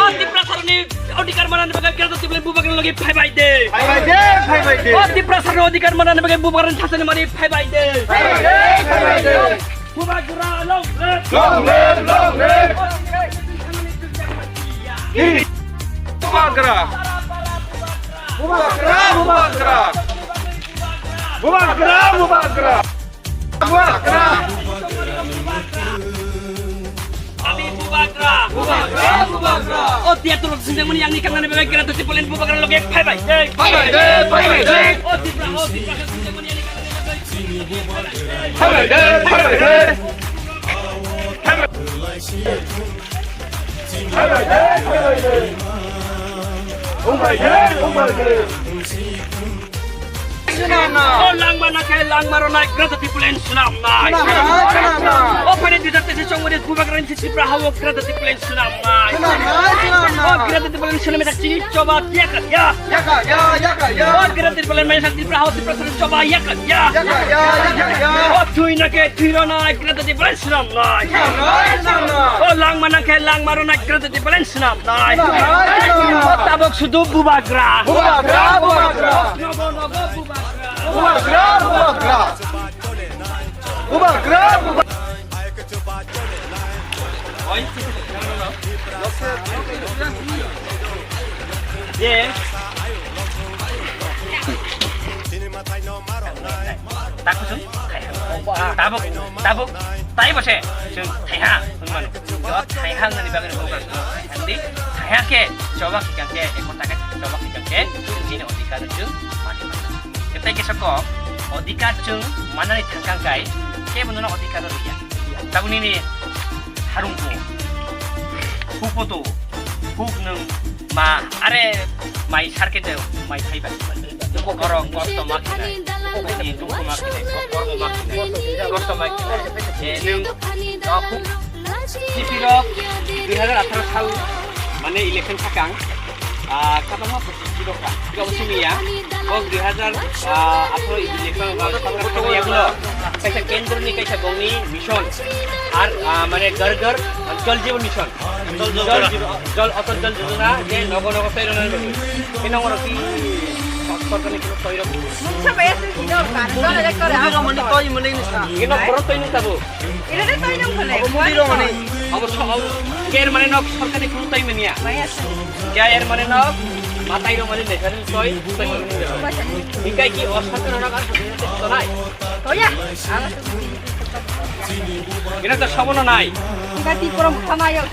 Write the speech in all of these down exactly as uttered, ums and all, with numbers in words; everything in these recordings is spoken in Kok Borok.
O Tiprasarni odhikar manani bagwi Greta Tipraland bubagrani logi phaibai de. Phaibai de, phaibai de. O Tiprasarni odhikar manani bagwi bubagrani thasani mani phaibai de. Phaibai de, phaibai de. Bubagra long live. Long live, long live. Bubagra. Bubagra, bubagra. Bubagra, bubagra. Bubagra. Ami bubagra. Bubagra, bubagra. O tiya tulok sinjak mani yang ni kangnani bebek kira tuti polen bubagra loge phaibai. Phaibai de, phaibai de. O Tipra, o Tipra sinjak mani yang ni kangnani bebek phaibai de, phaibai de. Phaibai de, phaibai de. Phaibai de, phaibai de. O langma na khe langma rwnai Greta Tipraland swnamnai. Swnamnai, swnamnai. O phani dui hajar teis chongmani bubagrani Tipra hao Greta Tipraland swnamnai. Swnamnai, swnamnai. O Greta Tipraland swnamnai tak chini choba yakar ya. Yakar ya, yakar ya. O Greta Tipraland mai sak Tipra hao Tiprasarni choba yakar ya. Yakar ya, yakar ya. O thwi na khe thwi rwnai Greta Tipraland swnamnai. Swnamnai, swnamnai. O langma na khe langma rwnai Greta Tipraland swnamnai. Swnamnai, swnamnai. O tabok sudu bubagra. Bubagra, bubagra. Nogo, nogo, bubagra. Bubagra, bubagra. Bubagra, bubagra. Ye. Takusung, tabuk, tabuk, tai bose, chwng thaiha, hwnmano. Yo thaiha hwnani bagwi rwkha, hwnadi, thaiha khe, choba khikang khe, ekota khe, choba khikang khe, chini odhikar chwng mani mano. Tei kisa kok, odhikar chwng manani thangkang kai, kebo nono odhikar rwya. Tabuk nini harungbo, hupoto, huk nwng ma, are mai sarkete mai thaiba. Borok kosto ma khinai, nini dukhu ma khinai, kormo ma khinai, kosto ma khinai. E, nwng, o, huk, C P rok dui hajar atharo sal, mane election sakang, ah, kabangma Sirokha, sirok simiya. Kok dui hajar atharo election ba sorkar thangya ulo kaisa kendro ni kaisa bongni mission. Ar, ah, mane Ghar Ghar Jal Jeevan Mission. Jal Jeevan, Jal, Atal Jal Yojana je nogo nogo tei rwna rwdi. Khe nogo rwdi sorkar ni kunu tei rwdi. Mungsa bai ese jidor kan, jala jai kore. Muni romani tei muni nisa. Khe nogo borok tei nung tabo. Ira de tei nung khole. Abo muni romani. Abo so, abo ker mane nok sorkar ni kunu tei mania. Bai ese. Ya er mane nok matai romani necharil tei, tei mani. Bai ese. Hikai ki o sorkar nok ar tonai. Toya. Ira to sobono nai. Hikai ti porom khana yo.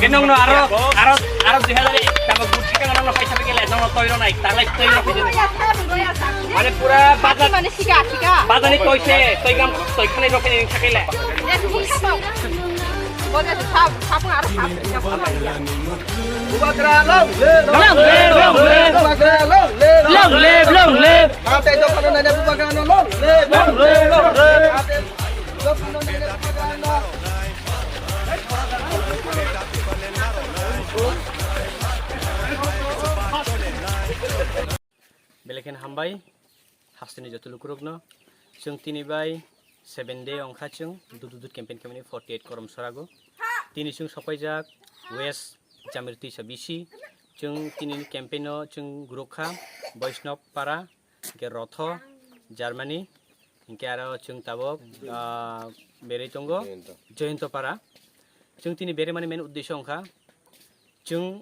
Kenong no aro, aro, aro dui hajar tabo guti kang no paisa pegel no toiro nai, talai toiro pegel. Mane pura bazar, mane sika, sika. Bazar ni toise, toigam, toikhane rokhe ni thakele. Ya, sika to. Boja sab, sab aro sab. Bubagra long live, long live, long live. Bubagra long live, long live, long live. Ate dokhano nai bubagra no long live, long live, long live. Ate dokhano nai bubagra no. Belai kheno hambai, hasteni joto lukurokno. Chwng tini bai seven day ongkha chwng dut dut campaign khaimani forty eight korom sorago. Tini chwng sopaijak West Jamir Twisa B C. Chwng tini campaign o chwng gurukha Boisnop Para, hingke Rotho, Germany, hingke aro chwng tabok, ah, berei tongo, Joyonto. Joyonto Para. Chwng tini beremani main uddesho wngkha, chwng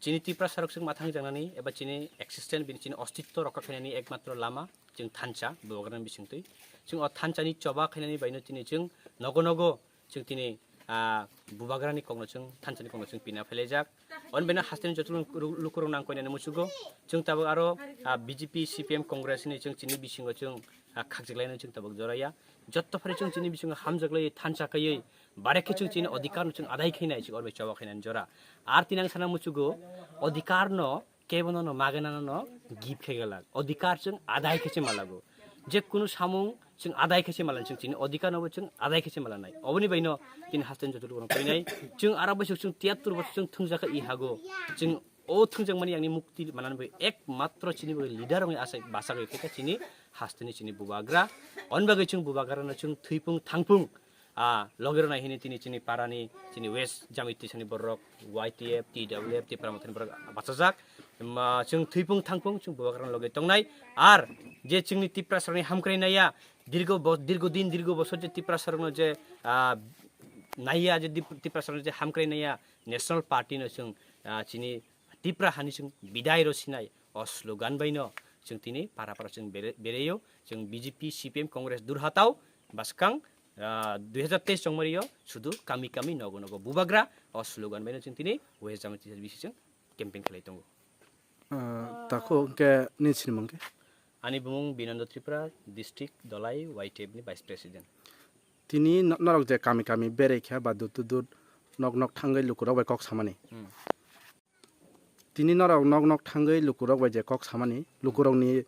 chini Tiprasa rok chwng mathang jaknani eba chini existence, bini chini ostitto rokha khainani ekmatro lama chwng thansa, Bubagrani bisingtwi. Chwng o thansani choba khainani baino tini chwng nogo nogo chwng tini, ah, Bubagrani kokno chwng, thansani kokno chwng pina phailaijak. Oni beno hasteni joto lu-, lu-, lukurok nang koinani muchugo. Chwng tabok aro, ah, B J P, C P M, Congress ni chwng chini bisingo chwng, ah, khakchik lainani chwng tabok joraya. Jotto phari chwng chini bisingo hamjak lai thansa kaiwi, bare khe chwng chini odhikar no chwng adai khainai chwng orbai choba khainani jora. Ar tinang sana muchugo, odhikar no kebono no magenano no give khe galak. Odhikar chwng adai khe se malago. Je kunu samung chwng adai khe se malan chwng chini odhikar no bo chwng adai khe se malanai. Oboni baino tini hasteni joto lukurok koinai. Chwng aro bai chwng tiyattur bo chwng thungjakha i hago. Chwng o thungjakmani yangni mukti manani bai ekmatro chini bai leader wngwi asai bachagwi khe chini hasteni chini Bubagra. Oni bagwi chwng Bubagrano chwng thwipung thangpung Ah, loge rwnai hini tini chini parani, chini West Jamiti sani borok, Y T F, T W F, Tipra Mothani borok bachajak. Ma, chwng thwipung thangpung, chwng bubagrani loge tongnai. Ar je chwngni Tiprasarokni hamkrai naiya, dirgo bo-, dirgo din, dirgo bosor je Tiprasarokno je, ah, naiya, je Dip-, Tiprasarokno je hamkrai naiya, National Party no chwng, ah, chini Tipra hani chwng bidai rw sinai o slogan bai no chwng tini para para chwng bere-, bereio, chwng B J P, C P M, Congress durhatao bwskang, ah, dui hajar teis chongmario sudu kami kami nogo nogo bubagra o slogan bai no chwng tini West Jamiti bisi chwng campaign khlai tongo. Ah, tako hwnkhe nini sinimung khe? Ani bumung Binondo Tripura, District Dolai Y T F ni Vice President. Tini no-, norok je kami kami berai kha ba dur dur nok nok thangwi lukurok bai kok samani. Hmm. Tini norok nok nok thangwi lukurok bai je kok samani, lukurokni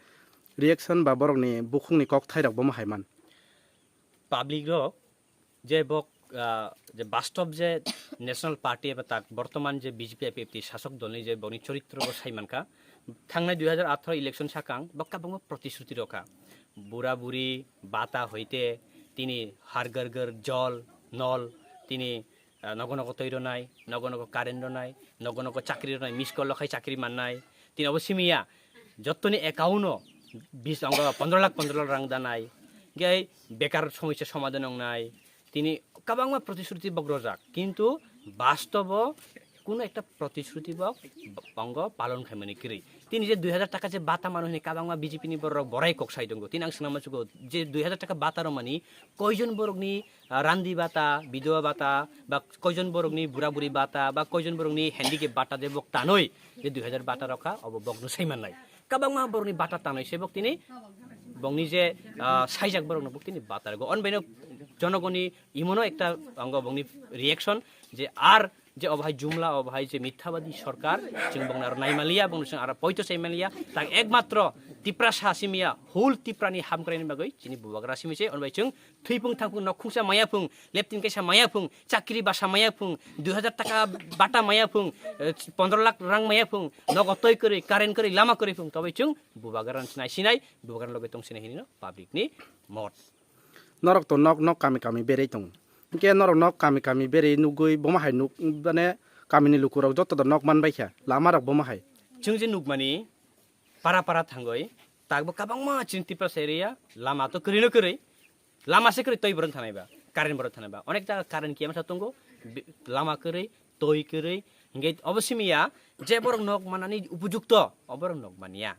reaction ba borokni bukhukni kok thairok bomo hai man. Public rok je bok, ah, je bastob je National Party eba tak bortoman je B J P I P F T sasok dolni je bokni choritro bo sai mankha, thangnai dui hajar atharo election sakang bok kabangma protisruti rokha, bura buri bata hoite tini har ghar ghar jol nol tini, ah, nogo nogo twi rwnai, nogo nogo current rwnai, nogo nogo chakri rwnai, miss call lokhai chakri mannai. Tini obo simiya jottoni account o bis ongo pondro lakh pondro lakh rang danai. Hinkhe bekar somosya somadhan wngnai. Tini kabangma protisruti bok rojak, kintu bastobo kuno ekta protisruti bok ongo palon khaimani kwrwi. Tini je dui hajar taka je bata mano hini kabangma B J P ni borok borai kok sai tongo. Tini ang swnama chugo je dui hajar taka bata romani koijon borokni, ah, randi bata, bidhoba bata, ba koijon borokni bura buri bata, ba koijon borokni handicap bata de bok tanoi je dui hajar bata rokha obo bok no sai mannai. Kabangma borokni bata tanoi se bok tini bokni je, ah, saijak borokno bok tini bata rego. On baino jonogoni imono ekta ongo bokni reaction je ar je obo hai jumla, obo hai je mithabadi sorkar, chwng bokno aro naimaliya, bokno chwng aro poito saimaliya, tak ekmatro Tiprasa simiya, whole Tiprani hamkraini bagwi chini bubagra simi se, on bai chwng thwipung thangpung nok khungsa maya phung, leptin kaisa maya phung, chakri basa maya phung, dui hajar taka bata maya phung, eh, pondro lakh rang maya phung, nogo twi kwrwi, current kwrwi, lama kwrwi phung, tobai chwng bubagrani sinai sinai, bubagrani loge tong sinai hinino public ni mot. Norok to nok nok kami kami berei tongo. Hinkhe norok nok kami kami berei nugwi bomo hai nuk, mane kamini lukurok joto to nok man bai kha, lama rok bomo hai. Chwng je nukmani para para thangwi takbo kabangma chini Tiprasa area lama to kwrwi no kwrwi, lama se kwrwi twi borok thanai ba, current borok thanai ba, onek jaga current kiya masa tongo, bi-, lama kwrwi, twi kwrwi, hinkhe obo simiya je borok nok manani upojukto, oborok nok manya.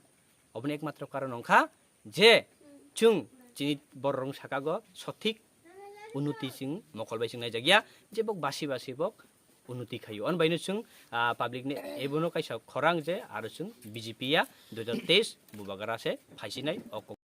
Oboni ekmatro karon wngkha je chwng chini bororokni sakago sothik unnoti chwng mokol bai chwng naijakya, je bok basi basi bok unnoti khaio. On baino chwng, ah, public ni ebono kaisa khorang je aro chwng B J P ya dui hajar teis bubagra se phaisinai o kok.